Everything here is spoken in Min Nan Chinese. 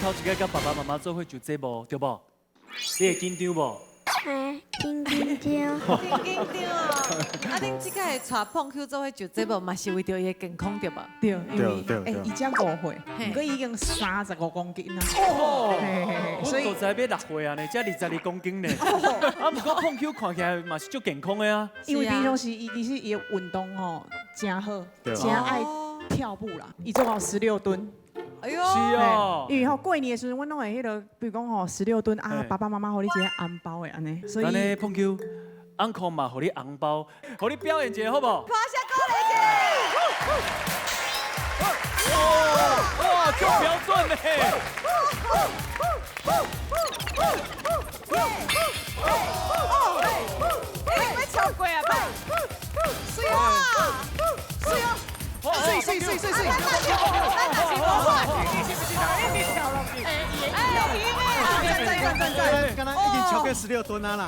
頭一擺佮爸爸媽媽做伙上節目，對無？你會緊張無？嘿，真緊張。真緊張哦！啊，恁這擺帶碰球做伙上節目，嘛是為著伊的健康對無？對，因為對對欸，伊才5歲，毋過已經35公斤啦。哦，所以我都知欲6歲啊呢，才22公斤呢。啊，毋過碰球看起來嘛是足健康的啊。因為平常時伊其實伊的運動吼誠好，誠愛跳舞啦，伊做到16噸。哎喲，是哦。因為吼過年的時陣，阮攏會彼個，比如講吼十六噸啊，爸爸媽媽予你一个紅包的按呢，所以。按呢碰球，uncle 嘛予你紅包，予你表演一下好無？拍聲鼓勵一下。哇哇，足標準呢！欸，欲超過啊吧？媠啊！媠啊！媠媠媠媠媠！咱若是無法，哎，讚讚讚讚讚！敢若已經超過16噸啊啦！